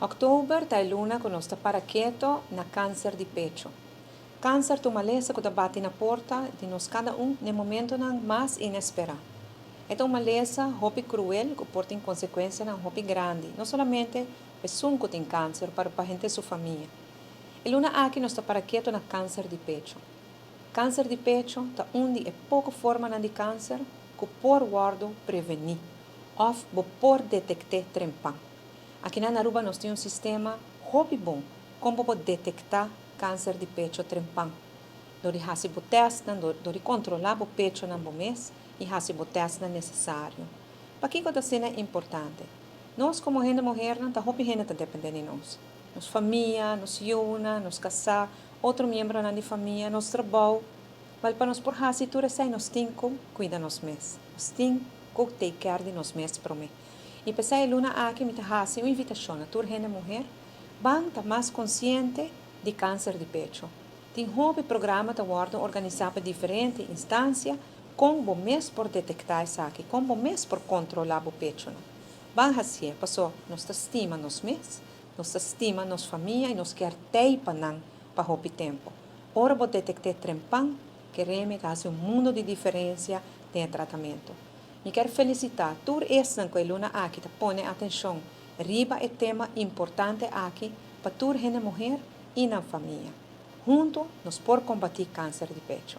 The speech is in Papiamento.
October ta e luna cu nos ta para keto na cancer di pecho. Cancer ta un malesa cu ta bati na porta di nos cada un na e momentonan mas inespera. E ta un malesa hopi cruel cu por tin consecuencianan hopi grandi, no solamente pa esun cu tin cancer, pero pa henter su famia. E luna aki nos ta para keto na cancer di pecho. Cancer di pecho ta un di e poco formanan di cancer cu por wordo preveni of bo por detecte trempan. Aki na Aruba nos tin un sistema hopi bon con bo por detecta cancer di pecho trempan. Dor di haci bo testnan, dor di controla bo pechonan bo mes y haci bo testnan necesario. Pakico ta asina importante? Nos como hende muhernan ta hopi hende ta depende di nos. Nos famia, nos yiunan, nos casa, otro miembronan di famia, nos trabou. Wel, pa nos por haci tur esey nos tin cu cuida nos mes. Nos tin cu take care di nos mes prome. Y p'esey e luna aki mi ta haci un invitacion na tur hende muher, ban ta mas consciente di cancer di pecho. Tin hopi programa ta wordo organisa pa diferente instancia con bo mes por detecta esaki, con bo mes por controla bo pechonan. Ban haci'e, paso nos ta stima nos mes, nos ta stima nos famia y nos kier t'ey pa nan pa hopi tempo. Ora bo detect'e trempan, kere mi ta haci un mundo di diferencia den e tratamento. Mi kier felicita tur esnan cu e luna aki ta pone atencion riba e tema importante aki pa tur hende muher y nan famia. Hunto nos por combati cancer di pecho.